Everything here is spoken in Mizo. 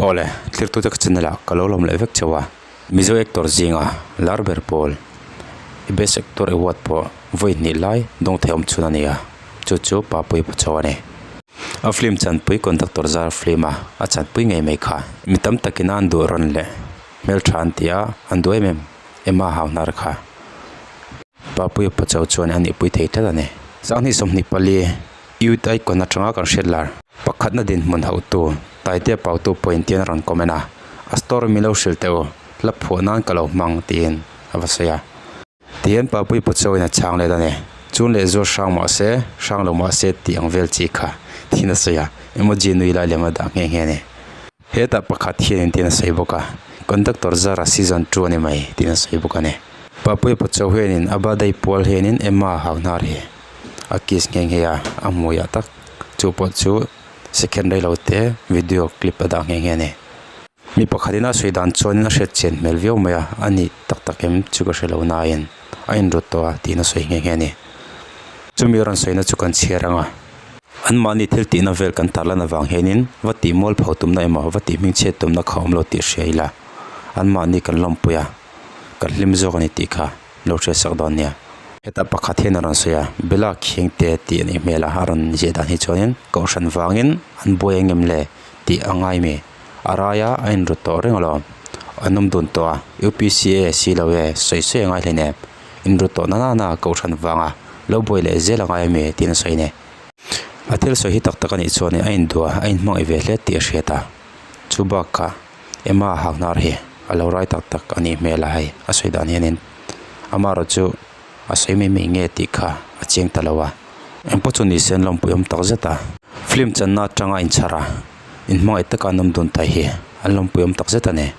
Awle, thlirtute ka channel ah ka lo lawm leh vek chauh a, Mizo actor zinga lar ber pawl i best actor award pawh vawi hnih lai dawng thei awm chhun a ni a, chu chu Papuii Pachuau a ni. A film chanpui conductor zar film a a chanpui ngei mai kha. Mi tam takin a an duh rawn leh hmeltha an ti a, an duh em em Emma Hauhnar kha. Papuii Pachuau chuan a nihpui thei tlat a ni. Sanghnih 24. Youth Icon atanga kan hriat lar. Pakhatna dinhmun hauhtu Taitea Pautu pawhin tiin a rawn comment a, a story min lo hrilh teh u, hla phuah nan ka lo hmang tiin a va sawi a. Tihian Papuii Pachuau in a chhang let a ni. Chun leh zual hrang mah se, hrang lo mah se tih ang vel chi kha tiin a sawi a, emoji nui lai lem a dah nghe nghe a ni. Hetah pakhat hianin tiin a sawi bawk a, Conductor Zara season 2 a ni mai tiin a sawi bawk a ni. Papuii Pachuau hianin a birthday pual hianin Emma Hauhnar hi a kiss nghe nghe a, a hmuiah tak chu pawh chu second rei lo te video clip a dah nghe nghe a ni. Mi pakhatin a sawi dan chuanin a hriat chian hmel viau mai a, a nih tak tak em chu ka hre lo nain a inrawt tawh a tiin a sawi nghe nghe a ni. Chumi a rawn sawina chu kan chhiar ang a, anmahni thil tihna vel kan tarlan avang hianin va tih mual pho tumna emaw va tih hmingchhiat tumna kha awm lo tih hria ila, anmahni kan lawmpui a, kan hlim zawk a ni tih kha. Lo hriat sak dawn nia. Heta pakhat hian a rawn sawi a, Bela khiang te tih a nih hmel a, a rawn ziah dan hi chuanin kohhran vangin an buai ang em le tih a ngai mi. A raia a inrut tawh reng alawm. An awm dun tawh a, UPCA si lo e, sawi sawi a ngai hlen em. Inrut tawh na nana kohhran vanga lo buai leh zel a ngai ami tiin a sawi a ni. A thil sawi hi tak tak a nih chuanin a induh a, a inhmangaih ve hle tih a hriat a. Chu bakah Emma Hauhnar hi a lo rai tak tak a nih hmel a hei a sawi dan hianin amaherawh chu a sawi mai mai nge tih kha a chiang ta lo a engpawh chu ni se an lawmpui awm tak zet a film channa atanga inchhar a inhmangaih taka an awm dun ta hi an lawmpui awm tak zet a ni.